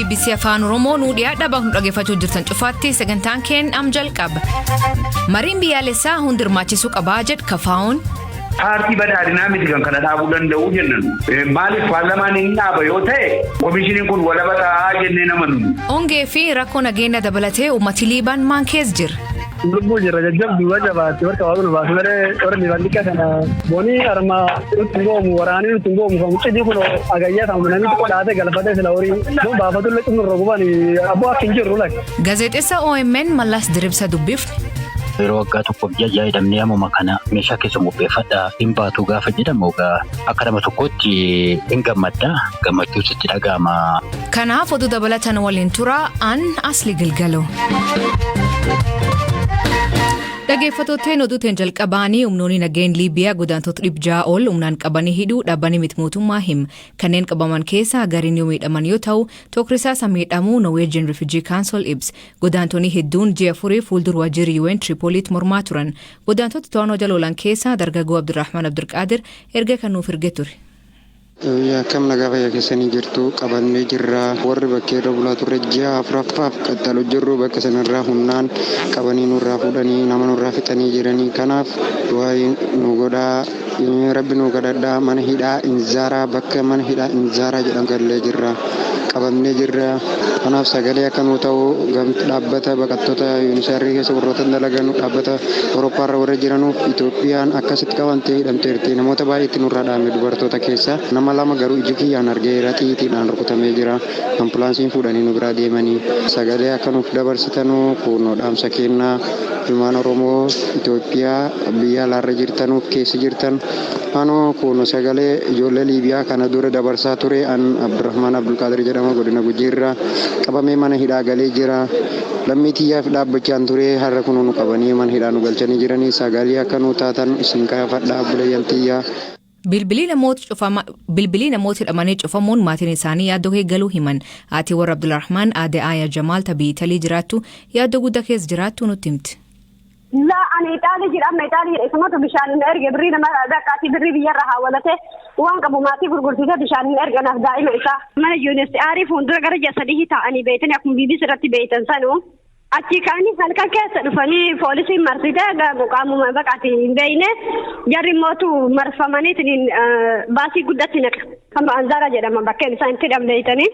BBC Afaan Oromoo nuu dhiyaadha bakka nu dhaggeeffachuu jirtan cufaatti sagantaan keen am jalqaba. Mariin biyyaalessaa hundi hirmaachisuu qabaa jedhu KFO'n. Paartii Badhaadhinaa miti kan kana dhaabuu danda'u jennan. Maaliif paarlaamaan hin dhaaba yoo ta'e, komishiniin kun walaba ta'aa jennee namannu. Hongee fi rakkoo nageenya dabalatee uummati Liibaan maan keessa jira? Lubbuu jirra jajjabduu jabaatti warra waaqni nu baasu malee warra Liibaan xiqqaa kana boonii arma nutti hin goomu, waraanii nutti hin goomu, kan cidii kun agayyaa kan namni xiqqoo dhaatee galfatee sila horii kun baafatullee cimnurra guban abboo akka hin jirru lak. Gaazexeessaa OMN Mallaas Diribsa dubbifne. Yeroo waggaa tokkoof ji'a ja'a hidhamnee ammuma kana meeshaa keessan qopheeffadhaa hin baatu gaafa jedhamu egaa akka nama tokkootti hin gammadda, gammachuus itti dhaga'ama. Kanaaf oduu dabalatan waliin tura, an Asli Gilgalo. Dhaggeeffattootni oduutiin jalqabaanii, humnoonni nageen Liibiyaa godaantota 600 ol humnaan qabanii hidhuu dhaabbanni miti mootummaa hima. Kanneen qabaman keessaa gariin yoo miidhaman yoo ta'u, tokko miidhamuu Norwegian Refugee Council ibsa. Godaantonni hedduun ji'a 4 fuuldura waajjirri UN Tripoliitti mormaa turan. Godaantota to'annoo jala oolan keessaa dargaggoo Abdurrahman Abdulqaadir erga kan nuuf erge ture. Akkam nagaa fayyaa keessanii jirtu? Qabannee jirra. Warri bakkee irra bulaa turre ji'a afuraffaaf qaxxalu jirru, bakka sanarraa humnaan qabanii nurraa fuudhanii nama nurraa fixanii jiranii. Kanaaf waa'ee nu godhaa, Rabbi nu kadhadhaa. Mana hidhaa Inzaaraa, bakka mana hidhaa Inzaaraa jedhamu gallee jirra, qabamnee jirra. Kanaaf sagalee akka nuu ta'u dhaabbata baqattoota UNHCR keessa warroota dalagan, dhaabbata Awurooppaarra warra jiranuuf, Itoophiyaan akkasitti qabamtee hidhamteerti. Namoota baay'eetti nurraa dhaame. Dubartoota keessa nama lama garuu iji kiyyaan argeera, xiitiidhaan rukutamee jira. Ambulaansiin fuudhanii nu biraa deemanii. Sagalee akka nuuf dabarsitanuu kunoo dhaamsa kennaa. Ilmaan Oromoo Itoophiyaa biyya alaarra jirtanuuf keessa jirtan, anoo kun sagalee ijoollee Liibiyaa kana dura dabarsaa ture, an Abdurrahmaan Abdulqaadir jedhama, godina Gujiirraa qabamee mana hidhaa galee jira. Lammii tiyyaaf dhaabbachaan ture, har'a kunuu nu qabanii mana hidhaa nu galchanii jiranii. Sagalee akka nu taatan isin kaafadha, obboleeyyan tiyyaa. Bilbilii namoota hidhamanii cufamuun maatiin isaanii yaaddoo eegaluu himan. Haati warra Abdulrahmaan Aade Aayaa Jamaal tabii Italii jiraattu yaaddoo guddaa keessa jiraattu nutti himti. Laa, ani Ixaalii jira, amma Ixaalii jira. Isumatu bishaan hin erge, birrii nama baqqaatii birrii biyyarra haawwalate waan qabu maatii gurgursiisee bishaan hin erge naaf daa'ima isaa. Mana UNHCR fuuldura gara ji'a 3 taa'anii beeytanii, akkuma BBC irratti beeytan sanu. Achi ka'anii halkan keessa dhufanii poolisiin marsite, qaamuma baqaati hin beeyne, jarri mootu marfamaniitiin baasii guddatti naqa. Kan Anzaara jedhama bakkeen isaan itti dhabdeeytanii.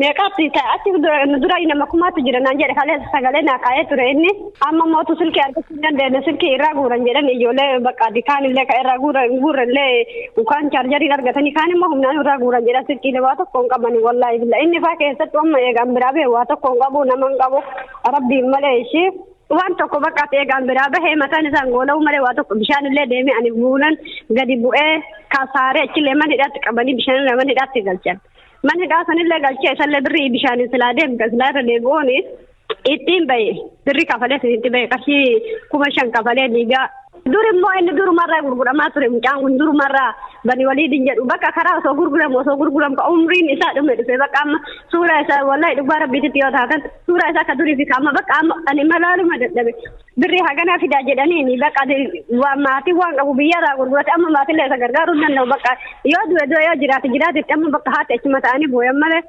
Meeqaatti achi nu dura nama kumaatti jira naan jedhe. Kaleessa sagalee naa kaa'ee ture inni. Amma mootu silkii argachuu hin dandeenye, silkii irraa guuran jedhan. Ijoollee bakka kaan illee kan irraa guuran guuran illee kaan chaarjariin argatanii, kaan immoo humnaan irraa guuran jedhan. Silkii waa tokko hin qaban, wallaahi billa. Inni faa keessattuu amma eegaan biraa ba'e waa tokko hin qabu, nama hin qabu Rabbiin malee ishee. Waan tokko bakka eegaan biraa bahee mataan isaan goola'uu malee waa tokko. Bishaan illee deemee ani buunan gadi bu'ee kasaaree achillee mana hidhaatti qabanii bishaan mana hidhaatti galchan. Mana hidhaa sanillee galchee isallee birrii bishaaniin silaa deemte silaa irra deebi'uun ittiin bahe, birrii kafalee itti bahe, qarshii 5,000 kafalee Liibiyaa. Dur immoo inni durumarraa gurguramaa ture. Mucaan kun durumarraa bani waliidin jedhu bakka karaa osoo gurguramu ka umriin isaa dhume dhufe. Bakka amma suuraa isaa, wallahi dhugaa Rabbiititti yoo taatan, suuraa isaa ka durii fi ka amma bakka amma ani malaaluma dadhabe. Birrii haganaa fidaa jedhaniini bakka maatii waan qabu biyyarraa gurgurate. Amma maatillee isa gargaaruu hin danda'u. Bakka yoo du'e du'e, yoo jiraate jiraatetti, amma bakka haati achuma ta'anii booyan malee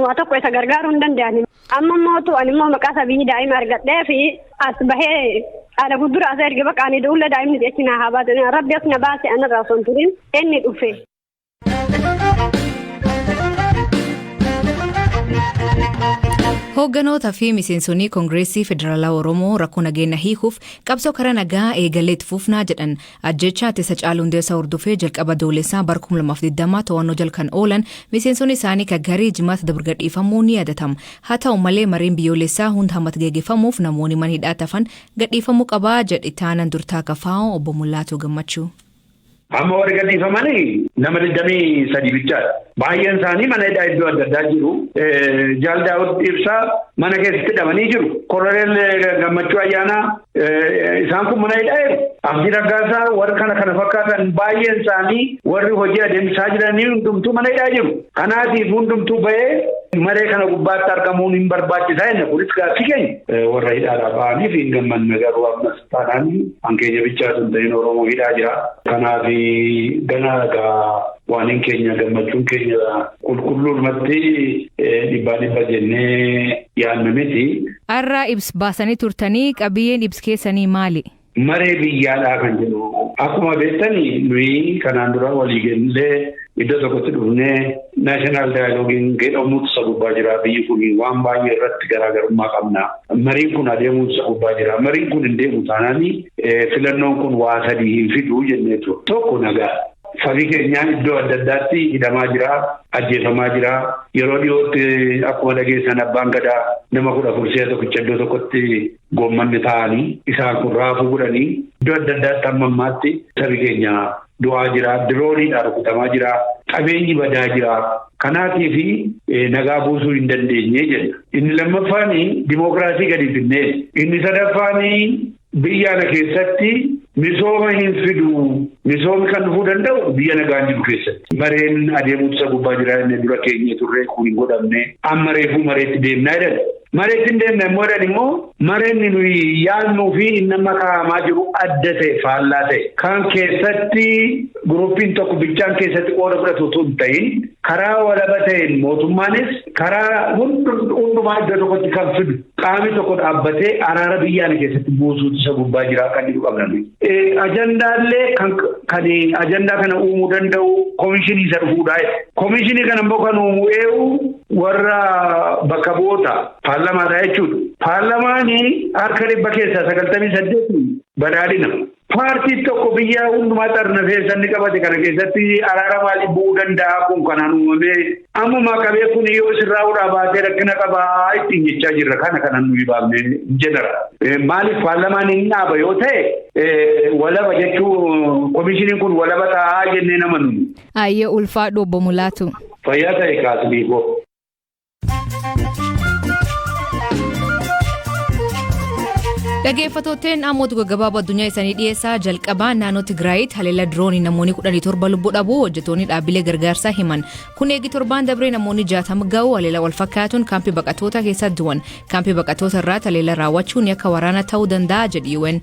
waa tokko isa gargaaruu hin danda'ani. Amma mootu ani immoo maqaa sabii daa'ima argadhee fi as bahee ana fuuldura as erge. Bakka ani du'ullee daa'imni achi naa haa baatu, Rabbi as na baase. Anarraa osoo hin turin inni dhufe. Hoogganoota fi miseensonni Koongireesii Federaalaa Oromoo rakkoo nageenya hiikuuf qabsoo karaa nagaa eegalee itti fufnaa jedhan. Ajjeechaa Artist Hacaaluu Hundeessaa hordofee jalqaba Adoolessaa bara 2020 to'annoo jala kan oolan miseensonni isaanii kan garii Jimaata dabre gadhiifamuu ni yaadatama. Haa ta'u malee, mariin biyyoolessaa hunda hammatti geggeeffamuuf namoonni mana hidhaatti hafan gadhiifamuu qabaa jedhe Taanan Durtaa Kafaa'oo Obbo Mul'aatuu Gammachuu. Amma warri gadhiifamanii nama 23 bichaadha. Baay'een isaanii mana hidhaa iddoo adda addaa jiru. Jaal Daawud Ibsaa mana keessatti hidhamanii jiru. Koloneel Gammachuu Ayyaanaa, isaan kun mana hidhaa jiru. Abdii Raggaasaa, warri kana kana fakkaatan baay'een isaanii, warri hojii adeemsisaa jiranii hundumtuu mana hidhaa jiru. Kanaatiif hundumtuu bahee maree kana gubbaatti argamuun hin barbaachisaa jenna. Kunis gaaffii keenya. Warra hidhaadhaa ba'aniif hin gammanne, garuu ammas taanaan hankeenya bichaa sun ta'in Oromoo hidhaa jira. Kanaaf gana egaa Waan keenya gammachuun keenya qulqulluumatti 100% jennee yaadna miti. Har'a ibsa baasanii turtanii qabiyyeen ibsa keessanii maali? Maree biyyaadhaa kan jedhu. Akkuma beektani nuyi kanaan dura walii gallee iddoo tokkotti dhufnee naashinaal daayiloogiin jedhamuutu isa gubbaa jira. Biyyi kun waan baay'ee irratti garaagarummaa qabna. Mariin kun adeemuutu isa gubbaa jira. Mariin kun hin deemu taanaan filannoon kun waa sadii hin fidu jenneetu. Tokko nagaa. Sabi keenyaan iddoo adda addaatti hidhamaa jira, ajjeefamaa jira. Yeroo dhiyootti akkuma dhageessan abbaan gadaa nama 14 si'a tokkicha iddoo tokkotti goommanni taa'anii isaan kun raafuu godhanii iddoo adda addaatti hamma ammaatti sabi keenya du'aa jira, dirooniidhaan rukutamaa jira, qabeenyi badaa jira. Kanaatiif nagaa buusuu hin dandeenye jenna. Inni lammaffaan dimookiraasii gadi finnee, inni sadaffaan biyya kana keessatti misooma hin fidu. Misoomni kan dhufuu danda'u biyya nagaan jiru keessatti. Mareen adeemuutu isa gubbaa jira inni dura keenya turre kun hin godhamne. Amma reefuu mareetti deemnaa jedhan. Mareetti hin deemne immoo jedhan immoo mareen nuyi yaadnuu fi inni amma kaa'amaa jiru adda ta'e faallaa ta'e. Kan keessatti guruppiin tokko bichaan keessatti qooda fudhatu osoo hin ta'in karaa walaba ta'een mootummaanis karaa hundumaa iddoo tokkotti kan fidu qaamni tokko dhaabbatee araara biyya kana keessatti buusuutu isa gubbaa jira kan jedhu qabna. Ajandaallee kan ajandaa kana uumuu danda'u komishinii isa dhufuudha. Komishinii kana immoo kan uumu eewu warra bakka bu'oota paarlamaadha jechuudha. Paarlamaan harka 100 keessaa 98 badhaadhina. Paartiin tokko biyya hundumaa xarnafee sanni qabate kana keessatti araara maalii bu'uu danda'a kun kanaan uumamee ammumaa qabee kun yoo sirraa uudhaa baatee rakkina qabaa ittiin jechaa jirra kana kanan nuyi baafne jenera. Maaliif paarlamaan hin dhaaba yoo ta'e walaba jechuu komishiniin kun walaba ta'aa jennee nama nuni. Ayyee ulfaadhu obbo Mulaatu. Fayyaa ta'e kaasniikoo. Dhaggeeffattootni ammoo gaggabaaboo addunyaa isaanii dhiyeessaa jalqabaa naannoo Tigraayitti haleellaa diroonii namoonni 17 lubbuu dhabuu hojjettoonni dhaabbilee gargaarsaa himan. Kun eegi torbaan dabree namoonni 60 ga'u haleellaa wal fakkaatuun kaampii baqattoota keessa du'an. Kaampii baqattoota irratti haleellaa raawwachuun yakka waraana ta'uu danda'a jedhi UN.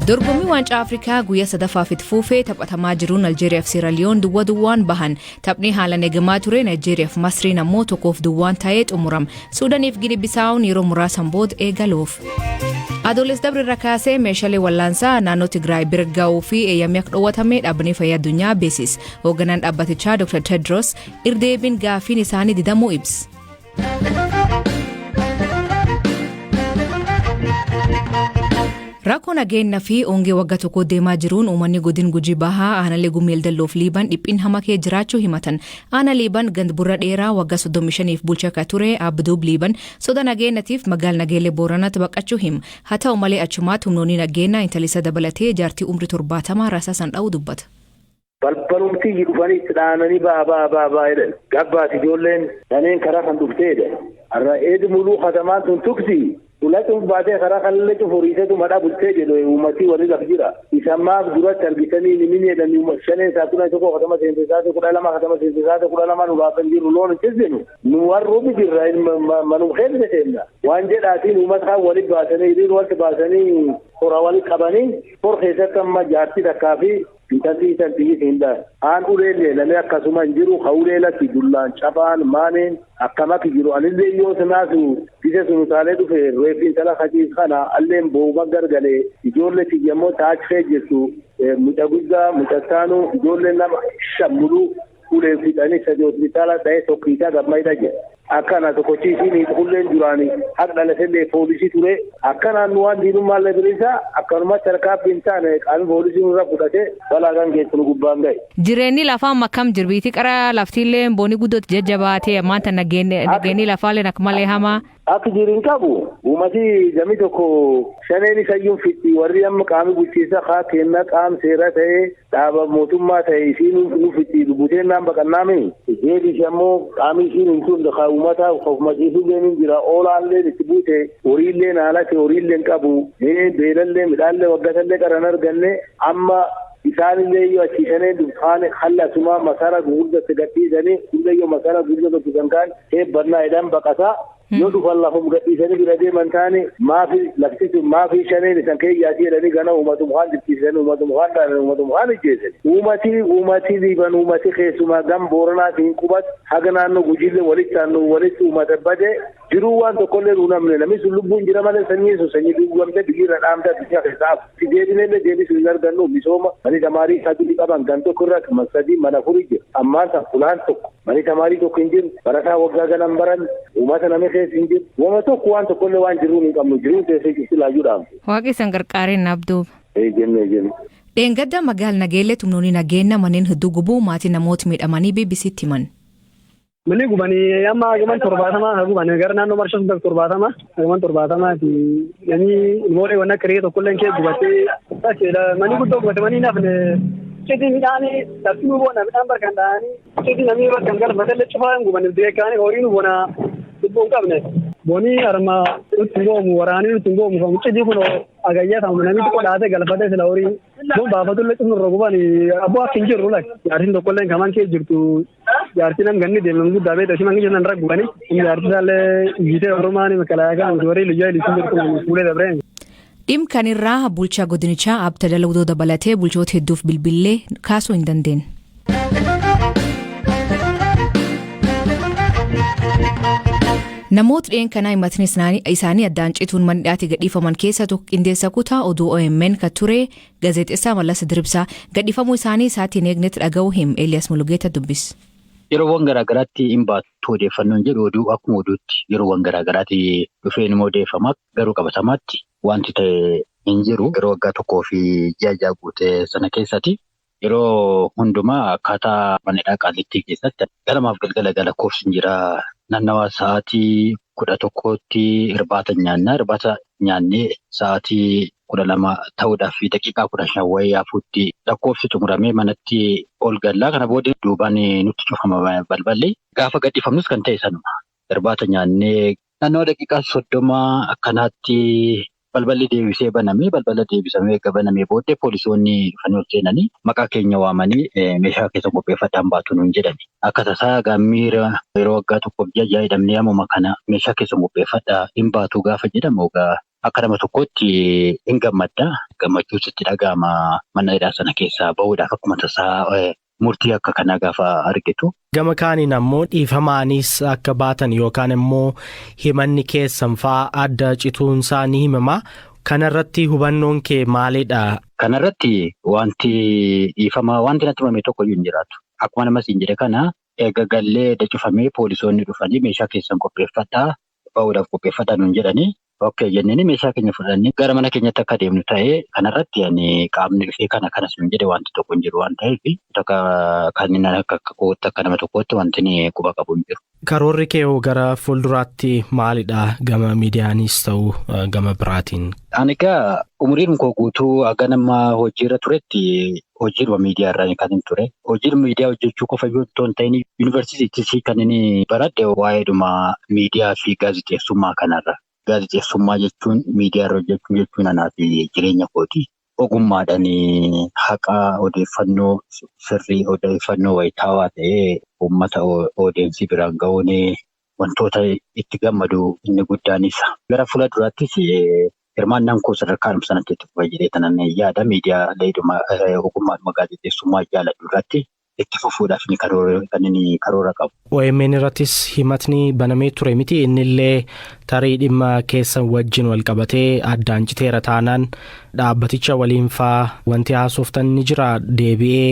Dorgommii waancaa Afrikaa guyyaa sadaffaaf itti fufee taphatamaa jiruun Aljeeriyaa fi Seeraaliyoon duwwaa duwwaan bahan. Taphni haalaan eegamaa ture Naayijeeriyaa fi Masriin ammoo 1-0 ta'ee xumurama. Suudaaniif Gini Bisaawun yeroo muraasan booda eegaluuf. Adoolessa dabre irra kaasee meeshaalee wallaansaa naannoo Tigraay bira ga'uu fi eeyyamee akka dhoowwatame dhaabbanni fayyaa addunyaa beeksise. Hoogganaan dhaabbatichaa Dr. Tedros irdeebiin gaaffiin isaanii didamuu ibsa. Rakkoo nageenyaa fi hongee waggaa tokko deemaa jiruun uummanni godin Gujii Bahaa aanaalee Gumeel Dalloof Liiban dhiphin hamaa kee jiraachuu himatan. Aanaa Liiban gandburra dheeraa waggaa 35f bulchaa akka ture Abduub Liiban soda nageenyatiif magaala Nageellee Booranaatti baqachuu hima. Haa ta'u malee achumaatti humnoonni nageenyaa intalisa dabalatee jaartii umrii 70 rasaasan dha'uu dubbata. Balbalumti dhufanii itti dhaananii baa baa baa baa jedhan. Gabbaas ijoolleen daneen karaa kan dhuftee jedhan. Har'a eedi muluu katamaan tun tuksi. Ulatuun baatee karaa kanallee cufuriisetu madhaa bultee jedhu uummatii warri laf jira. Isaan maaf duratti argisanii ni jedhan shaneen saatuna tokko katama seente saate 12 katama seente saate 12 nu baafan jiru loon hin cizinu. Nu warri jirra manum keessa seenna. Waan jedhaatiin uummata kan walitti baasanii hiriir walitti baasanii hora walitti qabanii hor keessatti amma jaartii takkaa fi intalli isaan xiyyi hin dhaan. Aan uleellee namni akkasuma hin jiru hawulee lakki dullaan cabaan maaneen akkam akka jiru anillee yoo sanaasu isa sun utaalee dhufe reeffi intala kaciis kana alleen booma gargalee ijoollee xiyyamoo taachifee jirtu mucaa guddaa mucattaanu ijoollee nama shammuluu ulee fixanii sadi hospitaala dha'ee tokkisaa gammaidha jedha. Akkana tokkochiisiin qulleen duraanii haqa dhalateellee poolisii ture akkanaan nu waan diinummaallee bilisa akkanumatti harkaaf hin taane qaamni poolisii nurra fudhatee balaa kan geessu nu gubbaan ga'e. Jireenyi lafaa amma akkam jirbiiti qara laftiillee booni guddootti jajjabaatee ammaan nageenyi lafaallee akka malee hamaa. Akka jirin qabu uummati jamii tokko shaneen isayyuun fixi warri amma qaamni bulchiinsa haa kenna qaam seera ta'ee dhaaba mootummaa ta'e isiin nu fixi buteen naan baqannaami. Jeelis ammoo qaamni isiin hin tun haa uummata ofmachiisuu deemin jira oolaallee itti buute horiillee haalate horiillee qabu beelallee midhaallee waggatallee qaran arganne amma isaanillee yoo achiisanii dukkaana hallasuma masara gurguddatti gadhiisanii hundayyoo masara gurguddatti kan kaan eebbannaa jedhan baqataa. Yoo dhufan lafum gadhiisanii bira deeman taane, maafi lafti sun maafi shaneen isan keeyyaati jedhanii gana uummatum kaan dirqisiisanii, uummatum kaan dhaanan, uummatum kaan ijjeessan. Uumatii Liiban, uumatii keessumaa gam Booranaatiin qubatu haga naannoo Gujiillee walitti aannu walitti uummata bade jiruu waan tokkollee nu namne. Namni sun lubbuun jira malee sanyii sun sanyii duugamte biyyiirra dhaamte addunyaa keessaa hafu. Si deebinellee deebisuu hin argannu. Misooma mani tamaarii sadii qaban gan tokko irra man sadii mana afurii jira. Ammaan san fulaan tokko mani tamaarii tokko hin jiru. Barataa waggaa ganan baran uummata namni keessa hin jiru. Wama tokko waan tokkollee waan jiruun hin qabnu, jiruun teessee jirti laayyuu dhaamte. Waaqni isan garqaareen abduuba. Jenne jenne. Dheengadda magaala Nageellee humnoonni nageenya manneen hedduu gubuu maatii namoota miidhamanii BBCtti himan. Manni gubanii amma hagaman 70 gubanii gara naannoo marshaa sun 70 hagaman 70ti. Namni ilmoodhee waan akka re'ee tokkollee kee gubatee, manni guddoo gubate, manni nafne cidii midhaanii lafti nu boona midhaan barkan dhahanii cidii namni bakka galfatellee cufaa hin gubanii beekaanii horii nu boona lubbuu hin qabne. Boonii harma nutti hin goomu, waraanii nutti hin goomu, cidii kun agayyaa ta'u namni xiqqoo dhaatee galfatee sila horii bon baafatullee cimnurra gubanii abboo akka hin jirru lak jaartiin tokkollee kaman kee jirtu, jaartii nam ganni deemnu guddaa beektu ishee mangi jiran raggubanii jaartii isaallee iyyitee oromaan makalaayaa warri liyyuu ilisuun jirtu fuulee dabreen. Dhim kanirraa bulchaa godinichaa Abta Dalawdoo dabalatee bulchoota hedduuf bilbillee kaasuu hin dandeenye. Namoota dhiyeen kanaa himatni isaanii addaan cituun mana hidhaatii gadhiifaman keessa tokko qindeessa kutaa oduu OMN kan ture gaazexeessaa Mallas Diribsaa gadhiifamuu isaanii isaatiin eegnetti dhaga'uu him. Eeliyaas Mulugeeta dubbis. Yeroowwan garaagaraatti hin baatu odeeffannoon jedhu oduu akkuma oduutti yeroowwan garaagaraatti dhufee ni odeeffama, garuu qabatamaatti wanti ta'e hin jiru. Yeroo waggaa tokkoo fi ji'a 6 guute sana keessatti yeroo hundumaa akkaataa mana hidhaa Qaallittii keessatti galamaaf galgala lakkoofsi hin jira. Naannawa sa'aatii 11tti irbaata nyaannaa. Irbaata nyaannee sa'aatii 12 ta'uudhaaf daqiiqaa 15 wayii hafuutti lakkoofsi xumuramee manatti ol gallaa. Kana booda duubaan nutti cufama balballi. Gaafa gadhiifamnus kan ta'e sanuma. Irbaata nyaannee naannawa daqiiqaa 30 akkanaatti balballi deebisee banamee, balbala deebisamee eega banamee booddee poolisoonni dhufanii ol seenanii maqaa keenya waamanii meeshaa keessa qopheeffadhaan baatu nuun jedhani. Akka tasaa miira yeroo waggaa tokkoof ji'a 6 hidhamnee ammuma kana meeshaa keessa qopheeffadhaa hin baatu gaafa jedhamu egaa akka nama tokkootti hin gammadda. Gammachuus itti dhaga'ama mana hidhaa sana keessaa bahuudhaaf akkuma tasaa murtii akka kanaa gaafa argitu. Gama kaaniin ammoo dhiifamaanis akka baatan yookaan immoo himanni keessan fa'aa adda cituunsaa ni himama. Kanarratti hubannoon kee maalidha? Kanarratti wanti dhiifamaa wanti natti himame tokko iyyuu hin jiraatu. Akkuma nama siin jedhe kana eega gallee cufamee poolisoonni dhufanii meeshaa keessan qopheeffadhaa, bahuudhaaf qopheeffadhaa nuun jedhanii, okay jennee meeshaa keenya fudhannee gara mana keenyatti akka deemnu ta'ee, kanarratti ani qaamni dhufee kana kanas nuun jedhe wanti tokko hin jiru waan ta'eef, takka kan akka kootti akka nama tokkootti wanti quba qabu hin jiru. Karoorri kee hoo gara fuulduraatti maalidha, gama miidiyaanis ta'u gama biraatiin? Ani egaa umuriin koo guutuu haga nama hojiirra turetti hojiidhuma miidiyaa irraa kan hin ture. Hojii miidiyaa hojjechuu qofa yoo hin ta'in, yuunivarsiitiittis kan inni baradhe waa'eedhuma miidiyaa fi gaazexeessummaa kanarra. Gaazexeessummaa jechuun miidiyaa irra hojjechuu jechuun anaaf jireenya kooti. Ogummaadhaan haqa, odeeffannoo sirrii, odeeffannoo wayitaawaa ta'ee uummata odeensii biraan ga'uun wantoota itti gammadu inni guddaan isa. Gara fuula duraattis hirmaannaan koo sadarkaa sanatti itti fufa jedhee kanan yaada. Miidiyaalee ogummaadhuma gaazexeessummaa jaaladhu irratti itti fufuudhaaf kan inni karoora qabu. OMN irrattis himatni banamee ture miti, innillee tarii dhimma keessan wajjin wal qabatee addaan citeera taanaan dhaabbaticha waliin faa wanti haasoftan ni jira deebi'ee?